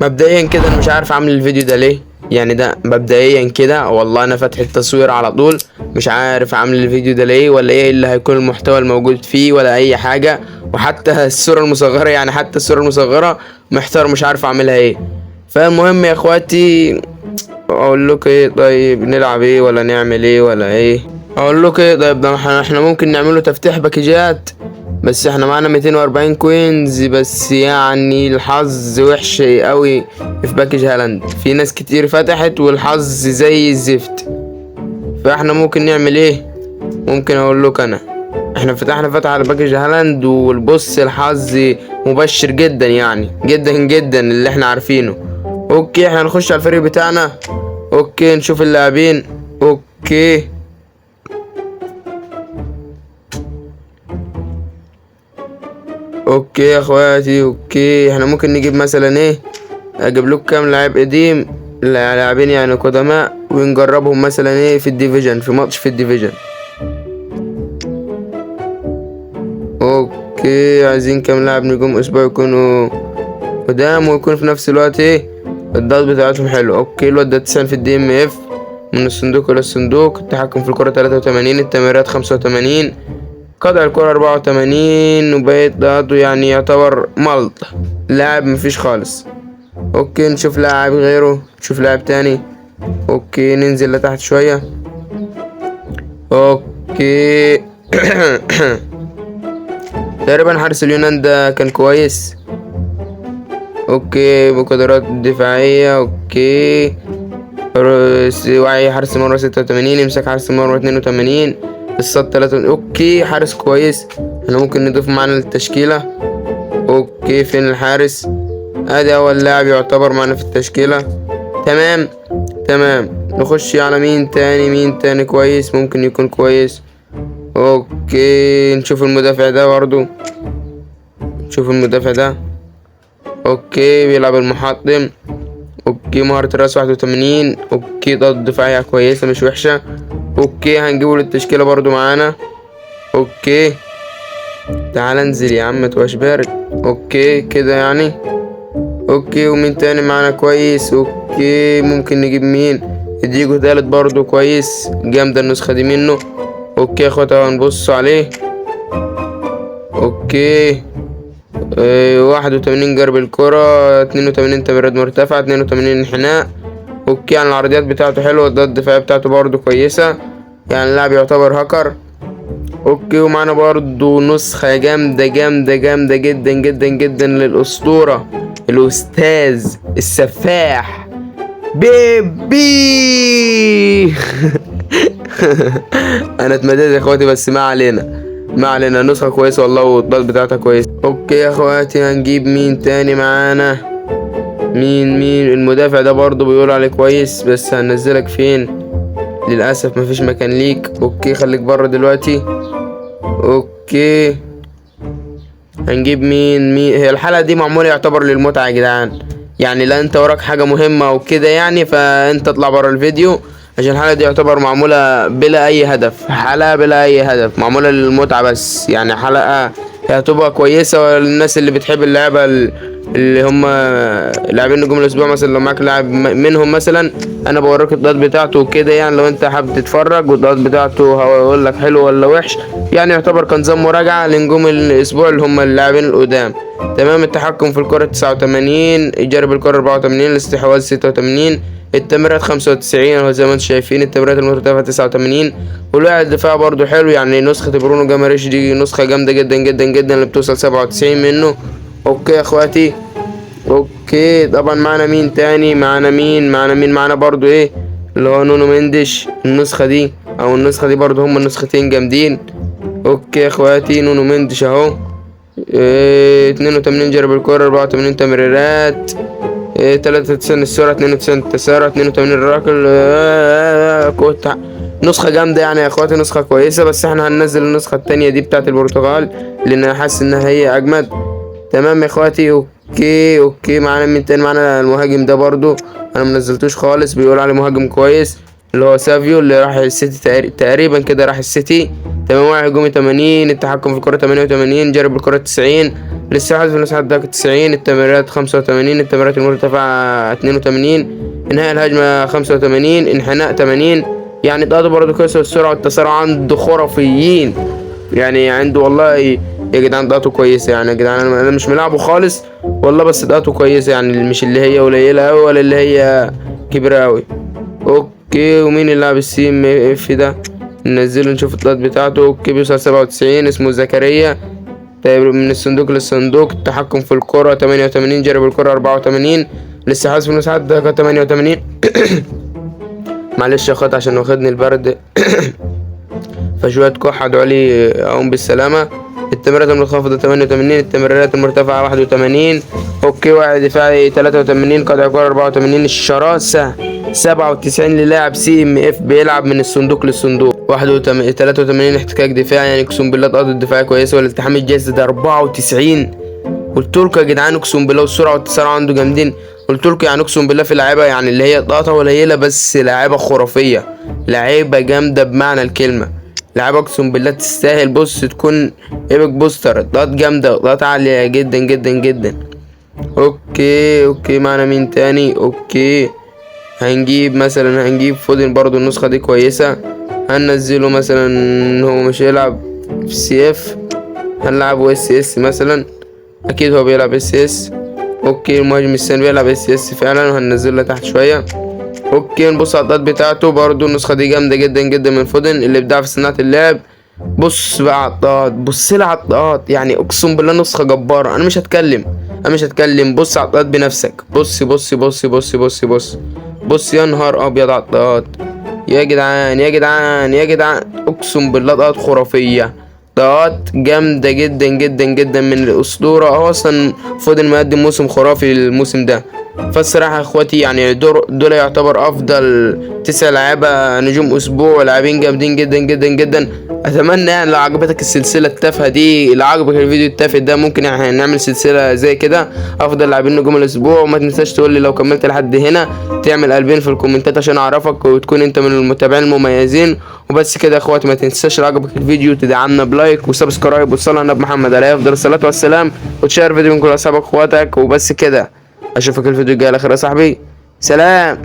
مبدئيا كده انا مش عارف اعمل الفيديو ده ليه، يعني ده مبدئيا كده والله انا فاتح التصوير على طول، مش عارف اعمل الفيديو ده ليه ولا ايه اللي هيكون المحتوى الموجود فيه ولا اي حاجة. وحتى الصورة المصغرة، يعني حتى الصورة المصغرة محتار مش عارف اعملها ايه. فالمهم يا اخواتي اقول لكم ايه، طيب نلعب ايه ولا نعمل ايه ولا ايه؟ اقول لكم ايه، طيب ده احنا ممكن نعمله تفتيح باكجات، بس احنا معانا 240 coins بس، يعني الحظ وحش قوي في package هالاند، في ناس كتير فتحت والحظ زي الزفت. فاحنا ممكن نعمل ايه؟ ممكن اقول لكم انا، احنا فتحنا فتحة على package هالاند والبص الحظ مبشر جدا، يعني جدا جدا اللي احنا عارفينه. okay احنا هنخش على الفريق بتاعنا، okay نشوف اللاعبين. okay okay يا اخواتي، okay احنا ممكن نجيب مثلا ايه، اجيب لكم كام لاعب قديم، لاعبين يعني قدماء، ونجربهم مثلا ايه في ال division، في ماتش في ال division. okay عايزين كام لاعب نجوم اسبوع يكونوا قدام ويكون في نفس الوقت ايه الضغط بتاعتهم حلو. okay الواد ده 90 في ال DMF، من الصندوق الى الصندوق، التحكم في الكرة 83، التمريرات 85، قطع الكرة 84، وبقيت ضغطه يعني يعتبر ملط، لاعب مفيش خالص. okay نشوف لاعب غيره، نشوف لاعب تاني. okay ننزل لتحت شوية. okay تقريبا حارس اليونان ده كان كويس. okay بقدرات دفاعية. okay وعي حارس المرمى 86، يمسك حارس المرمى 82، الصاد 3. okay حارس كويس، احنا ممكن نضيف معانا للتشكيلة. okay فين الحارس؟ ادي اول لاعب يعتبر معانا في التشكيلة. تمام تمام. نخش على مين تاني؟ مين تاني كويس ممكن يكون كويس؟ okay نشوف المدافع ده برضو، نشوف المدافع ده. okay بيلعب المحطم. okay مهارة الراس 81. okay ضد دفاعية كويسة مش وحشة. okay هنجيبه للتشكيلة برضو معانا. okay تعال انزل يا عم متبقاش بارد. okay كده يعني. okay ومين تاني معانا كويس؟ okay ممكن نجيب مين؟ ديجو تالت برضو كويس، جامدة النسخة دي منه. okay يا اخواتي هنبص عليه. okay 81 جرب الكرة، 82 تمريرات مرتفعة، 82 انحناء. okay يعني العرضيات بتاعته حلوة، الضغط الدفاعي بتاعته برضو كويسة، يعني اللاعب يعتبر هاكر. okay ومعانا برضو نسخة جامدة جامدة جامدة جدا جدا جدا للأسطورة الأستاذ السفاح بيبي. أنا اتمددت يا اخواتي بس ما علينا ما علينا، نسخة كويسة والله والضغط بتاعتها كويس. okay يا اخواتي هنجيب مين تاني معانا؟ مين المدافع ده برضو بيقول عليه كويس، بس هننزلك فين؟ للأسف مفيش مكان ليك. okay خليك بره دلوقتي. okay هنجيب مين؟ مين هي الحلقة دي معمولة يعتبر للمتعة يا جدعان، يعني لا انت وراك حاجة مهمة وكده يعني، فانت اطلع بره الفيديو عشان الحلقة دي يعتبر معمولة بلا أي هدف، حلقة بلا أي هدف، معمولة للمتعة بس، يعني حلقة هتبقى كويسة للناس اللي بتحب اللعبة اللي هم لاعبين نجوم الأسبوع مثلا، لو معاك لاعب منهم مثلا أنا بوريك الضغط بتاعته وكده، يعني لو أنت حابب تتفرج والضغط بتاعته هو يقول لك حلو ولا وحش، يعني يعتبر كنظام مراجعة لنجوم الأسبوع اللي هم اللاعبين القدام. تمام. التحكم في الكرة 89، جرب الكرة 84، الاستحواذ 86، التمريرات 95 اهو زي ما انتم شايفين، التمريرات المرتفعة 89، والوعي الدفاع برضو حلو، يعني نسخة برونو جاماريش دي نسخة جامدة جدا جدا جدا اللي بتوصل 97 منه. okay يا اخواتي. okay طبعا معانا مين تاني؟ معانا مين؟ معانا مين؟ معانا برضو ايه اللي هو نونو مندش، النسخة دي او النسخة دي برضو، هما النسختين جامدين. okay يا اخواتي نونو مندش اهو، 82 جرب الكرة، 84 تمريرات، 93 السرعة، 92 التسارع، 82 الركل، كنت نسخة جامدة يعني يا اخواتي، نسخة كويسة، بس احنا هننزل النسخة التانية دي بتاعت البرتغال لان انا حاسس انها هي اجمد. تمام يا اخواتي. okay okay معانا مين تاني؟ معانا المهاجم ده برضو انا منزلتوش خالص، بيقول عليه مهاجم كويس اللي هو سافيو اللي راح السيتي تقريبا كده راح السيتي. تمام. واحد هجومي 80، التحكم في الكرة 88، جرب الكرة 90، الاستحواذ في المساحات ده 90، التمريرات 85، التمريرات المرتفعة 82، انهاء الهجمة 85، انحناء 80. يعني ده برضه كويس. السرعة والتسارع عنده خرافيين، يعني عنده والله يا جدعان دقته كويسة. يعني يا جدعان انا مش ملعبه خالص والله، بس دقته كويسة، يعني مش اللي هي قليلة أوي ولا اللي هي كبيرة أوي. okay، ومين اللي لعب ال CMF ده؟ ننزله نشوف الطلات بتاعته. okay، بيوصل 97، اسمه زكريا. طيب من الصندوق للصندوق، التحكم في الكرة 88، جرب الكرة 84، الاستحواذ في المساحات ده 88. معلش يا اخوات عشان واخدني البرد فشوية كحة، ادعوا لي اقوم بالسلامة. التمريرات المنخفضة 88، التمريرات المرتفعة 81. okay، وعي دفاعي 83، قطع كرة 84، الشراسة 97 للاعب CMF بيلعب من الصندوق للصندوق. 81 83 احتكاك دفاعي، يعني اقسم بالله الارض الدفاعية كويسة. والالتحام الجاهز ده 94. قلتلكوا يا جدعان اقسم بالله والسرعة والتسارع عنده جامدين. قلتلكوا يعني اقسم بالله في لعيبة يعني اللي هي ضغطها قليلة بس لعيبة خرافية، لعيبة جامدة بمعنى الكلمة، لعيبة اقسم بالله تستاهل بص تكون epic booster. ضغط جامدة، ضغط عالية جدا جدا جدا. okay okay، معنا مين تاني؟ okay، هنجيب مثلا، هنجيب فودن برضو، النسخة دي كويسة. هننزله مثلا، هو مش هيلعب في CF، هنلعبه SS مثلا، اكيد هو بيلعب SS. okay، المهاجم الثاني بيلعب SS فعلا، وهننزله تحت شوية. okay، نبص على الاداء بتاعته برضو، النسخة دي جامدة جدا جدا من فودن. الابداع في صناعة اللعب، بص بقى على الطاقات، بص لها على الطاقات، يعني اقسم بالله نسخة جبارة. انا مش هتكلم، انا مش هتكلم، بص على الطاقات بنفسك. بص بص بص بص بص بص بص، يا نهار ابيض على الطاقات يا جدعان يا جدعان يا جدعان، اقسم بالله طاقات خرافية، طاقات جامدة جدا جدا جدا من الأسطورة. هو أصلا فودن مقدم موسم خرافي الموسم ده. فالصراحة يا اخواتي يعني دول يعتبر أفضل 9 لعيبة نجوم أسبوع، ولاعبين جامدين جدا جدا جدا. أتمنى يعني لو عجبتك السلسلة التافهة دي، لو عجبك الفيديو التافه ده، ممكن يعني نعمل سلسلة زي كده أفضل لاعبين نجوم الأسبوع. وما تنساش تقول لي لو كملت لحد هنا، تعمل قلبين في الكومنتات عشان أعرفك وتكون أنت من المتابعين المميزين. وبس كده يا اخواتي، ما تنساش لو عجبك الفيديو تدعمنا ب like و subscribe وتصلي على النبي محمد عليه افضل الصلاه والسلام، وتشير الفيديو من كل اصحابك واخواتك. وبس كده، اشوفك الفيديو الجاي على خير يا صاحبي، سلام.